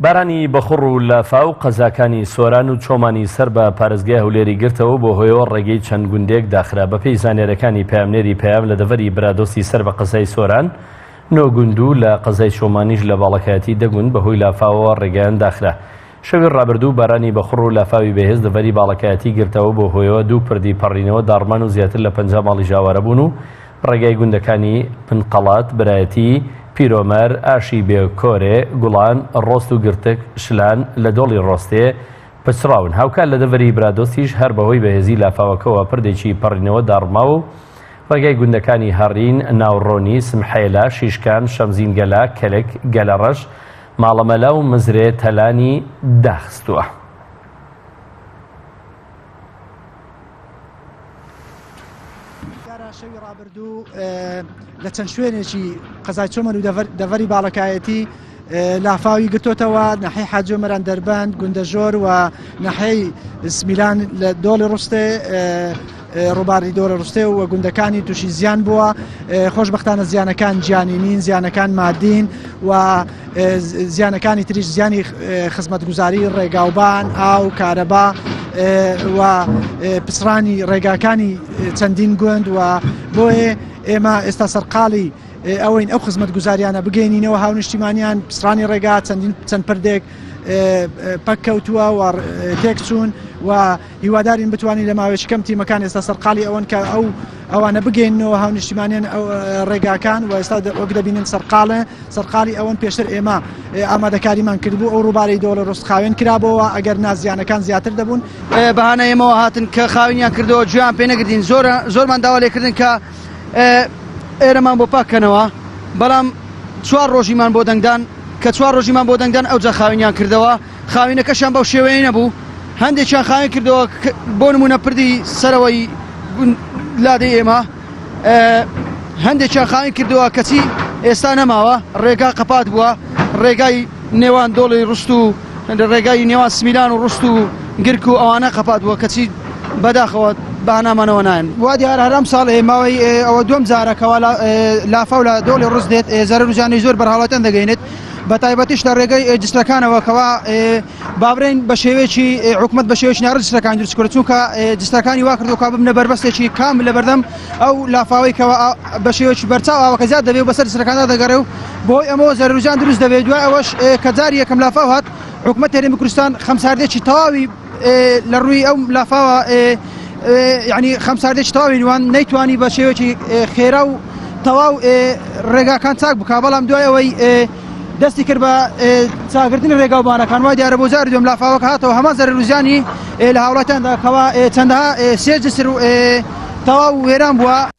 بارانی بەخوڕ و لافاو قەزاکانی سۆران و چۆمانی سەر بە پارێزگای هەولێری گرتەوە و بەهۆیەوە ڕێگەی چەند گوندێک داخرا. بەپێی زانیارییەکانی پەیامنێری پەیام لە دەڤەری برادۆستی سەر بە قەزای سۆران نۆ گوند و لە قەزای چۆمانیش لە باڵەکایەتی دە گوند بەهۆی لافاوەوە ڕێگایان داخرا. شەوی ڕابردوو بارانی بەخوڕ و لافاوی بەهێز دەڤەری باڵەکایەتی گرتەوە بۆ هۆیەوە دوو پردی پەڕینەوە داڕمان و زیاتر لە 50 ماڵیش ئاوارە بوون و ڕێگای گوندەکانی بنقەڵات، برایەتی، پیرۆمەر، ئاشی بێ کۆرێ، گوڵان، ڕۆست و گرتک، شلان، لە دۆڵی ڕۆستێ پچڕاون. هاوکات لە دەڤەری برادۆستیش هەر بەهۆی بەهێزی لافاوەکەوە پردێکی پەڕینەوە داڕماوە و ڕێگای گوندەکانی هەڕین، ناوڕۆنی، سمحێلە، شیشکان، شەمزینگەلە، کەلک، گەلەڕەش، ماڵەمەلا و مزرێ تەلانی داخستووە. دیارە شەوی ڕابردوو لە چەند شوێنێکی قەزای چۆمەن و دەڤەری باڵەکایەتی لافاوی گرتوتەوە ناحیەی حاجی ئۆمەران دەربەند گوندەژۆر و ناحیەی سمیلان لە دۆڵی ڕوستێ ڕووباری دۆڵی ڕوستێ و گوندەکانی تووشی زیان بووە خۆشببختانە زیانەکان گیانی نین زیانەکان مادین و زیانەکانی تریش زیانی خزمەتگوزاری ڕێگاوبان ئاو کارەبا و پچڕانی ڕێگاکانی چەندین گوند و بۆیە ئێمە ئێستا سەرقاڵی ئەوەین ئەو خزمەتگوزاریانە بگەینینەوە هاونیشتیمانیان پچڕانی ڕێگا چەندین چەند پردێک پەک کەوتووە و تێکچوون و هیوادارین بتوانین لە ماوەیەکی کەم تیمەکان ئێستا سەرقاڵی ئەوەن کە ئەو ئەوانە بگەینەوە هاونیشتیمانیان ئەو ڕێگاکان و ئێستا وەک دەبینن سەرقاڵە سەرقاڵی ئەوەن پێشتر ئێمە ئامادەکاریمان کردبوو ئەو ڕووبارەی دۆڵە ڕست خاوێن کرابەوە ئەگەر نازیانەکان زیاتر دەبوون. بەهانە ئێمەوە هاتن کە خاوێنیان کردەوە گوێیان پێ نەگرتین زۆر زۆرمان داوا لێکردن کە ئێرەمان بۆ پاک کەنەوە بەڵام چوار ڕۆژیمان بۆ دەنگدان کە چوار ڕۆژیمان بۆ دەنگدان ئەوجا خاوێنیان کردەوە خاوێنەکەشیان بەو شێوەیە نەبوو هەندێکیان خاوێن کردەوە بۆ نمونە پردی سەرەوەی لادێی ئێمە هەندێکیان خاوێن کردەوە کەچی ئێستا نەماوە ڕێگا قەپات بووە ڕێگای نێوان دۆڵی ڕست و ڕێگای نێوان سمیلان و ڕست و گرک و ئەوانە قەپات بووە کەچی بەداخەوە بەهانامانەوە نایەن. وا دیارە هەر ئەمساڵ ماوەی ئەوە دووەم جارە کەوا لافاو لە دۆڵی ڕست دێت زەرەر و زیانی زۆر بەر هاوڵاتیان دەگەینێت بە تایبەتیش لە ڕێگەی جسرەکانەوە کەوا بابرێن بە شێوەیەکی حکومەت بە شێوەیەکی ناڕێک جسرەکان دروست کرد چونکە جسرەکانی وا کردو کە ببنە بەربەستێکی کام لە بەردەم ئەو لافاوەی کەوا بە شێوەیەکی بەرچاو ئاوەکە زیاد دەبێت و بەسەر جسرەکاندا دەگەڕێ و بۆی ئەمەوە زەرەر و زیان دروست دەبێت دوای ئەوەش کە جاری یەکەم لافاو هات حکومەت هەرێمی کوردستان خەمساردێکی تەواوی لە ڕووی ئەو لافاوە یعنی خەمساردێکی تەواوی نوان نەیتوانی بە شێوەیەکی خێرا و تەواو ڕێگاکان چاک بکە بەڵام دوای ئەوەی دەستی کرد بە چاکردنی ڕێگاوبانەکان وای دیارە بۆ جاری دوم لافاوەکە هاتەوە هەمان زەرەر و زیانی لە هاوڵاتیاندا کەوا چەندەها سێ جسر تەواو وێران بووە.